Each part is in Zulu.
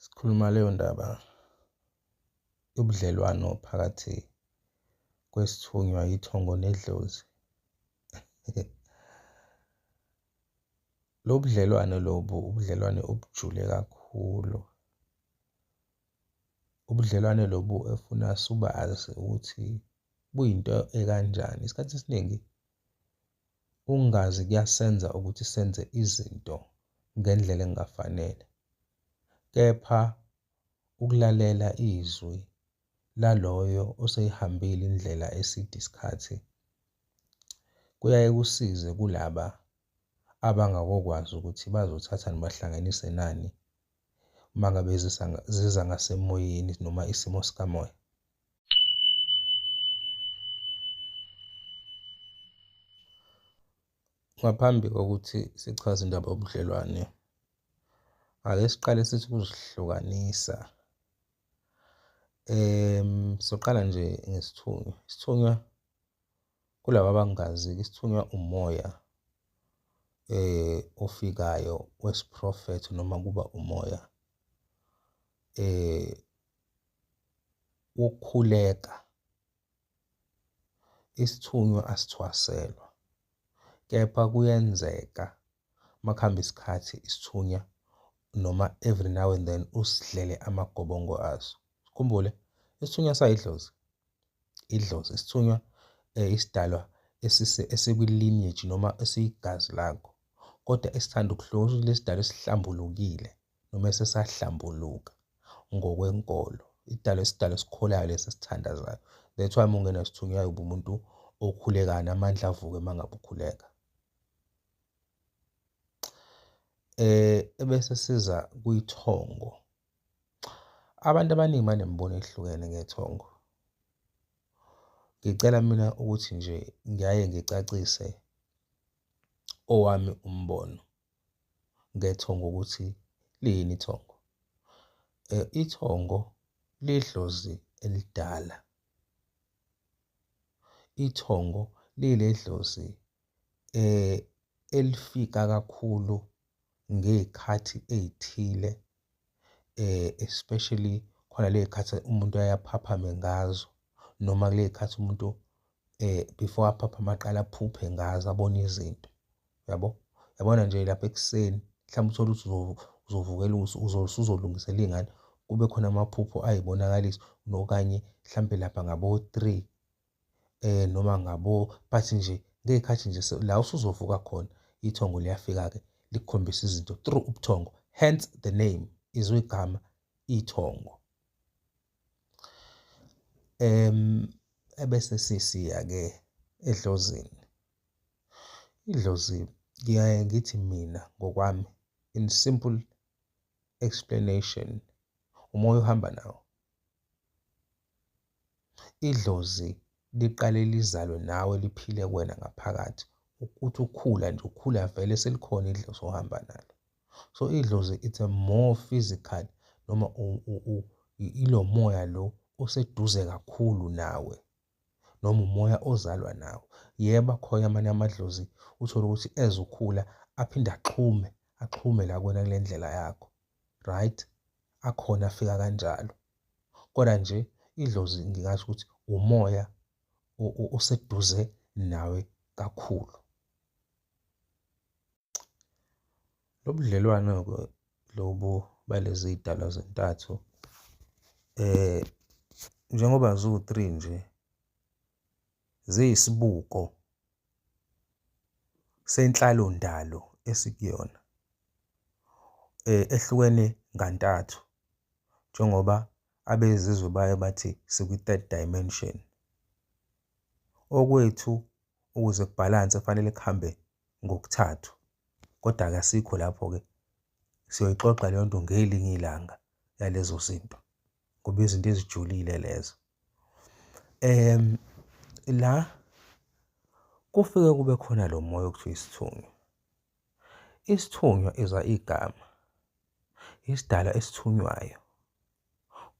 Sikhuluma leyo ndaba yobudlelwano phakathi kwesithunywa, ithongo nedlozi. Lobu budlelwane lobu ubudlelwane obujule kakhulu. Ubudlelwane lobu efuna subazi ukuthi buyinto ekanjani. Isikhathi esiningi ukungazi kuyasenza ukuthi senze izinto ngendlela engafanele. Kepha ukulalela izwi laloyo oseyihambile indlela eside isikhathi kuyaye kusize kulaba abangakokwazi ukuthi bazothathani bahlanganise nani uma ngabe ziza ngasemoyeni noma isimo sikamoya. Ngaphambi kokuthi sichaze indaba yobudlelwane, ake siqale sithi ukuzihlukanisa. Soqala nje ngesithunywa. Isithunywa kulaba abangazi-ke, isithunywa umoya ofikayo wesiprofetho noma kuba umoya wokukhuleka. Isithunywa asithwaselwa, kepha kuyenzeka uma kuhamba isikhathi isithunywa noma every now and then usidlele amagobongo aso. Sikhumbule isithunywa sayidlozi, idlozi isithunywa isidalwa esikwi-lineage noma esiyigazi lakho, kodwa esithanda ukuhluka kusho ukuthi lesidalwa esihlambulukile noma esesahlambuluka ngokwenkolo. Idalwa isidalwa esikholayo lesi esithandazayo. That's why uma ungena sithunywa uba umuntu okhulekayo namandla avuke uma ngabe ukhuleka. Ebese siza kwithongo. Abantu abaningi banemibono ehlukene ngethongo. Ngicela mina ukuthi nje ngiyaye ngicacise owami umbono ngethongo ukuthi liyini ithongo. Ithongo lidlozi elidala. Ithongo liledlozi elifika kakhulu ngey'khathi ey'thile especially khona ley'khathi umuntu aye aphaphame ngazo noma kuley'khathi umuntu before aphaphame aqale aphuphe ngazo abone izinto, uyabo? Yabona nje lapha ekuseni mhlawumbe uthole ukuthi uzovukela usuzolungisela iy'ngane kube khona amaphupho ayibonakaliso okanye mhlampe lapha ngabo-three noma ngabo but nje ngey'khathi nje la usuzovuka khona ithongo liyafika-ke likukhombisa izinto through ubuthongo, hence the name, izwe igama ithongo. Ebese sesiya-ke edlozini. Idlozi ngiyaye ngithi mina ngokwami in simple explanation, umoya ohamba nawo. Idlozi liqale lizalwe nawe liphile kuwena ngaphakathi, ukuthi ukhula nje ukhula vele selikhona idlozi ohamba nalo. So idlozi it's a more physical noma ilo moya lo oseduze kakhulu nawe noma umoya ozalwa nawo. Yebo akhona amanye amadlozi uthole ukuthi ezokhula aphinde axhume, axhume la kuwena kule ndlela yakho, right? Akhona afika kanjalo. Kodwa nje idlozi ngingasho ukuthi umoya oseduze nawe kakhulu. Lo budlelwano-ke lobu balezi y'dalwa zintathu njengoba ziwu-three nje ziyisibuko senhlalondalo esikuyona ehlukene ngantathu njengoba abezizwe baye bathi sikwi-third dimension. Okwethu ukuze kubhalanse kufanele kuhambe ngokuthathu, kodwa-ke asikho lapho-ke, siyoyixoxa leyo nto ngelinye ilanga yalezo zinto ngoba izinto ezijulile lezo. La kufike kube khona lo moya okuthiwa isithunywa. Isithunywa izwa igama, isidalwa esithunywayo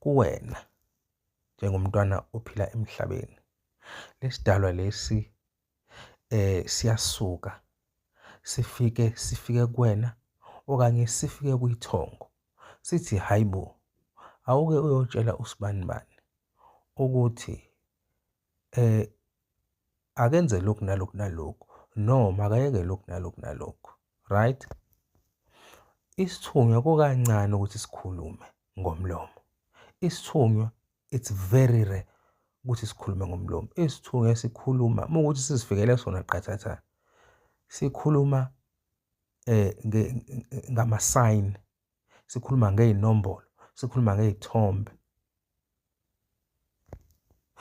kuwena njengomntwana ophila emhlabeni. Lesidalwa lesi siyasuka sifike sifike kuwena okanye sifike kwithongo Sithi hhayi bo, awuke uyotshela usibanibani ukuthi akenze lokhu nalokhu nalokhu noma akayeke lokhu nalokhu nalokhu, right? Isithunywa kukancane ukuthi sikhulume ngomlomo. Isithunywa it's very rare ukuthi sikhulume ngomlomo. Isithunywa sikhuluma uma ukuthi sizifikele sona qathatha, sikhuluma ngama-sign, sikhuluma ngey'nombolo, sikhuluma ngey'thombe.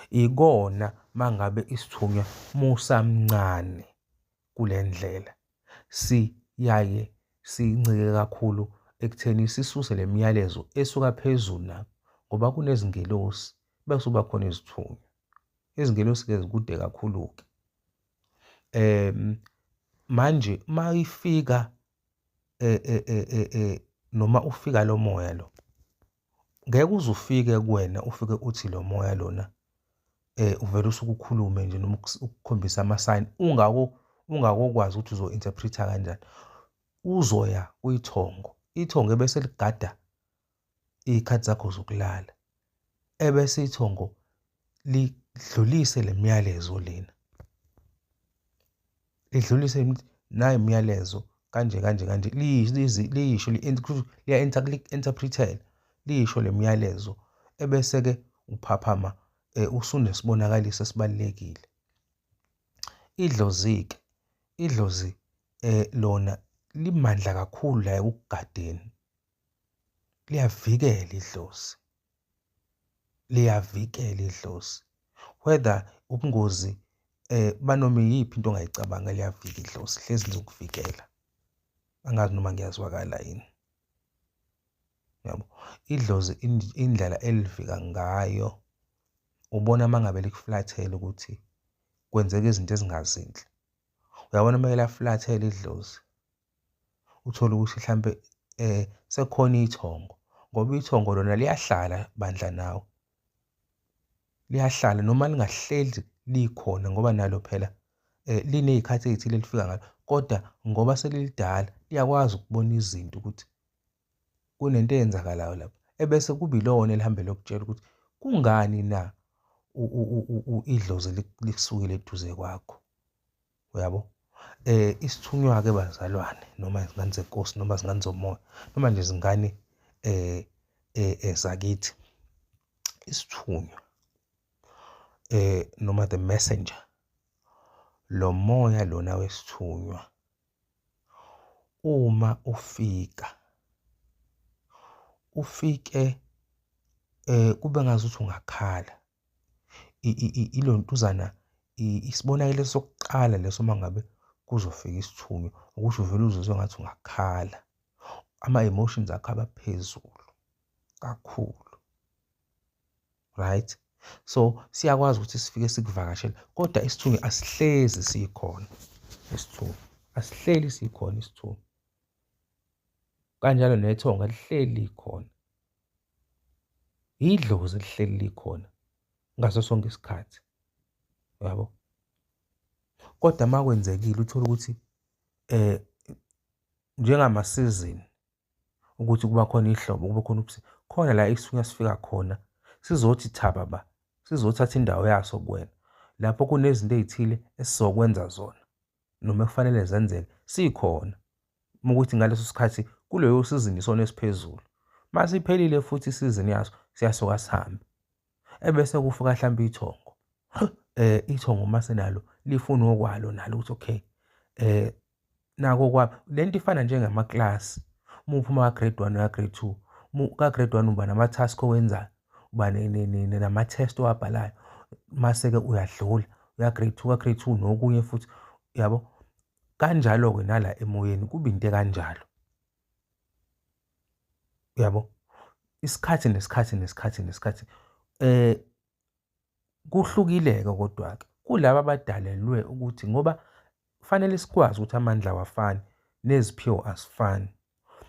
Ikona mangabe isithunywa musamncane kule ndlela siyaye sincike kakhulu ekutheni sisuse le miyalezo esuka phezulu lapho, ngoba kunezingelosi bese kuba khona izithunywa. Izingelosi-ke zikude kakhulu-ke. Manje uma ifika noma ufika lo moya lo, ngeke uze ufike kuwena ufike uthi lo moya lona uvele usuke ukhulume nje noma ukukhombisa ama-sign ungakokwazi ukuthi uzo-interpret-a kanjani. Uzoya kwithongo, ithongo ebese ligada iy'khathi zakho zokulala, ebese ithongo lidlulise le myalezo lena, lidlulise nayi imiyalezo kanje kanje kanje, liyisho liya-interpret-ela, liyisho le myalezo, ebese-ke uphaphama usunesibonakaliso esibalulekile. Idlozi-ke, idlozi lona limandla kakhulu la ekugadeni, liyavikela idlozi, liyavikela idlozi. Whether ubungozi banoma iyiphi into ongayicabanga, liyavika idlozi, hlezi lizokuvikela. Angazi noma ngiyazwakala yini. Yabo, idlozi indlela elivika ngayo ubona uma ngabe likuflathela ukuthi kwenzeka izinto ezingazinhle. Uyabona uma laflathela idlozi, uthole ukuthi mhlampe sekukhona ithongo, ngoba ithongo lona liyahlala bandla nawe, liyahlala noma lingahleli likhona, ngoba nalo phela liney'khathi ey'thile elifika ngalo, kodwa ngoba selilidala liyakwazi ukubona izinto ukuthi kunento eyenzakalayo lapha, ebese kuba ilona elihambe liyokutshela ukuthi kungani na idlozi likusukile eduze kwakho. Uyabo? Isithunywa-ke bazalwane, noma izingane zenkosi, noma izingane zomoya, noma nje izingane zakithi, isithunywa noma the messenger, lo moya lona wesithunywa uma ufika, ufike kube ngazuthi ungakhala. Ilontuzana isibonakaliso sokuqala leso uma ngabe kuzofika isithunywa, ukuthi uvele uzizwe ngathi ungakhala. Ama-emotions akho aba phezulu kakhulu, right? So siyakwazi ukuthi sifike sikuvakashele, kodwa isithunywa asihlezi sikhona. Isithunywa asihleli sikhona isithunywa, kanjalo nethonga lihleli likhona, idlozi lihleli likhona ngaso sonke isikhathi, uyabo. Kodwa uma kwenzekile uthole ukuthi njengamasizini ukuthi kuba khona ihlobo, kuba khona ubusika, khona la isithunywa sifika khona sizothi thaba ba, sizothatha indawo yaso kuwena, lapho kunezinto ey'thile esizokwenza zona noma ekufanele zenzeke sikhona, ukuthi ngaleso sikhathi kuleyo sizini isona esiphezulu. Masiphelile futhi isizini yaso, siyasuka sihambe, ebese kufika hlampe ithongo. Ithongo mase nalo lifuna okwalo nalo ukuthi okay, nako kwami lento ifana njengamaklasi. Uma uphuma ka-grade 1 uya grade 2, ka-grade 1 uba nama-task owenzayo, uba nama-test owabhalayo, mase-ke uyadlula uya grade 2, ka-grade 2 nokunye futhi, yabo. Kanjalo-ke nala emoyeni kuba into ekanjalo, yabo. Isikhathi nesikhathi nesikhathi nesikhathi kuhlukile-ke, kodwa-ke kulaba abadalelwe ukuthi, ngoba kufanele sikwazi ukuthi amandla awafani neziphiwo asifani.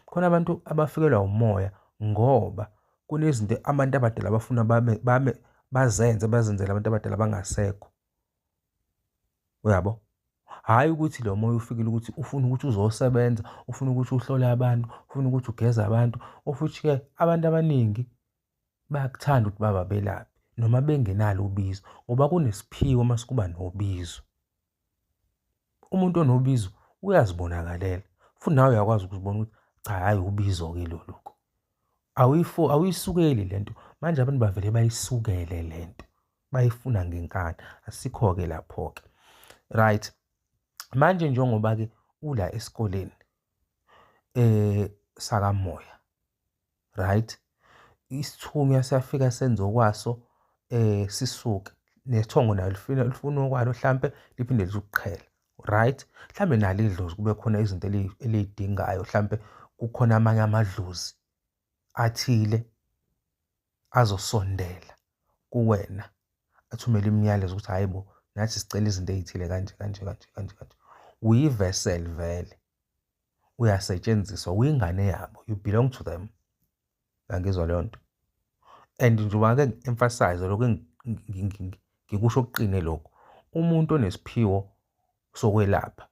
Khona abantu abafikelwa umoya ngoba kunezinto abantu abadala abafuna bame bazenze, bazenzele abantu abadala bangasekho, uyabo. Hhayi ukuthi lo moya ufikile ukuthi ufuna ukuthi uzosebenza, ufuna ukuthi uhlole abantu, ufuna ukuthi ugeze abantu. Ofuthi-ke abantu abaningi bayakuthanda ukuthi babe abelaphi noma bengenalo ubizo, ngoba kunesiphiwo mase kuba nobizo. Umuntu onobizo uyazibonakalela, futhi nawe uyakwazi ukuzibona ukuthi cha, hhayi ubizo-ke lolu. Awuyisukeli lento. Manje abantu bavele bayisukele lento, bayifuna ngenkani. Asikho-ke lapho-ke. Right, manje njengoba-ke ula esikoleni sakamoya, right, isithunywa siyafika senze okwaso, sisuke nethongo nalo lifuna okwalo, hlampe liphinde lizokuqhela, right? Mhlambe nalo idlozi kube khona izinto eliy'dingayo, hlampe kukhona amanye amadlozi athile azosondela kuwena, athumele imiyalezo ukuthi hhayi bo, nathi sicela izinto ey'thile kanje kanje kanje kanje kanje. Uyi-vessel vele, uyasetshenziswa, uyingane yabo, you belong to them. Uyangizwa leyo nto? And njengoba ke ngi-emphasize lokhu, ngikusho kuqine lokhu, umuntu onesiphiwo sokwelapha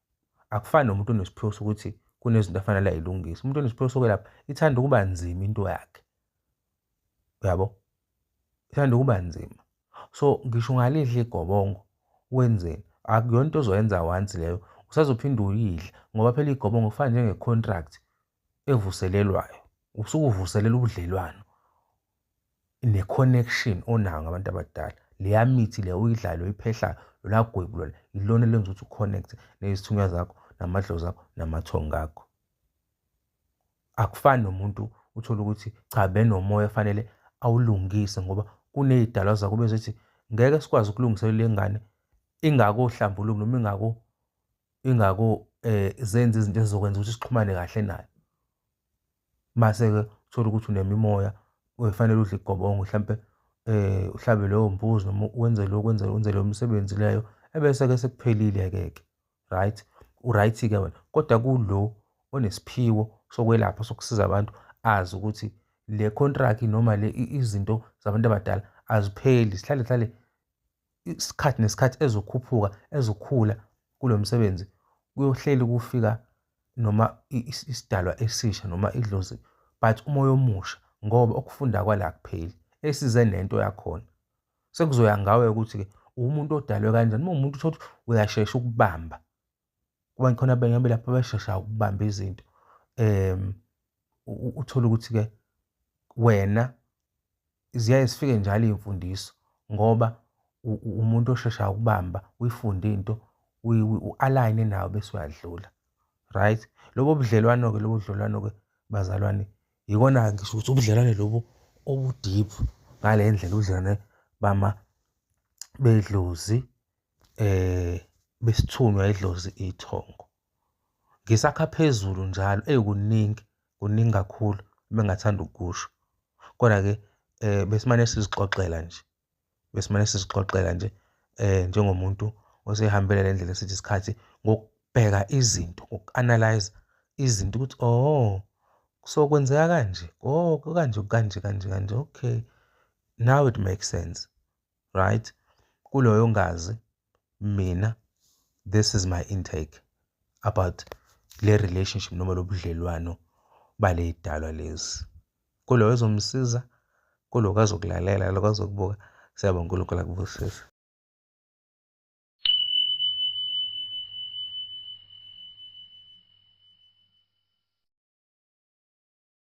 akufani nomuntu onesiphiwo sokuthi kunezinto afanele ayilungise. Umuntu onesiphiwo sokwelapha ithanda ukuba nzima into yakhe, uyabo, ithanda ukuba nzima. So ngisho ungalidla igobongo wenzeni, akuyona into ozoyenza once leyo, usazophinda uyidle, ngoba phela igobongo kufana njenge-contract evuselelwayo. Usuke uvuselela ubudlelwano ne-connection onayo ngabantu abadala. Leya mithi le uyidlayo, oyiphehlayo, lola gwebu lona, ilona elenza ukuthi u-connect nezithunywa zakho, namadlozi akho, namathongo akho. Akufani nomuntu uthole ukuthi cha, benomoya fanele awulungise, ngoba kuney'dalwa zakho bezithi ngeke sikwazi ukulungisela le ngane ingakohlambuluki noma ingako zenze izinto ezizokwenza ukuthi sixhumane kahle nayo. Mase-ke uthole ukuthi unemimoya ofanele udle igobongo, hlampe uhlabe leyo mbuzi noma wenze lokhu, wenze leyo msebenzi leyo, ebese-ke sekuphelile-ke ke, right? U-right-ke wena. Kodwa kulo onesiphiwo sokwelapha, sokusiza abantu, azi ukuthi le contract noma le izinto zabantu abadala azipheli, sihlale hlale isikhathi nesikhathi ezokhuphuka, ezokhula kulo msebenzi, kuyohleli kufika noma isidalwa esisha noma idlozi, but umoya omusha, ngoba ukufunda kwala akupheli, esize nento yakhona. Sekuzoya ngawe ukuthi-ke umuntu odalwe kanjani. Uma umuntu uthole ukuthi uyashesha ukubamba, kuba khona abanye abelaphi abasheshayo ukubamba izinto, uthole ukuthi-ke wena ziyaye zifike njalo iy'mfundiso, ngoba umuntu osheshayo ukubamba, uyifunde into, u-align-e nawe bese uyadlula, right? Lobo budlelwano-ke, lobo budlelwano-ke bazalwane, yikona ngisho ukuthi ubudlelwane lobu obu-deep ngale ndlela, ubudlelwane bama bedlozi, besithunywa idlozi ithongo. Ngisakha phezulu njalo, eyi kuningi, kuningi kakhulu ebengingathanda ukukusho, kodwa-ke besimane sizixoxela nje, besimane sizixoxela nje njengomuntu osehambele le ndlela esithi isikhathi ngokubheka izinto, ngoku-analyze izinto ukuthi oh, so kwenzeka kanje, oh kanje kanje kanje kanje, okay, now it makes sense, right? Kuloyo ngazi mina, this is my intake about le relationship noma lobudlelwano baley'dalwa lezi. Kuloyo ozomsiza, kulo azokulalela, lo azokubuka, siyabonga uNkulunkulu akubusise.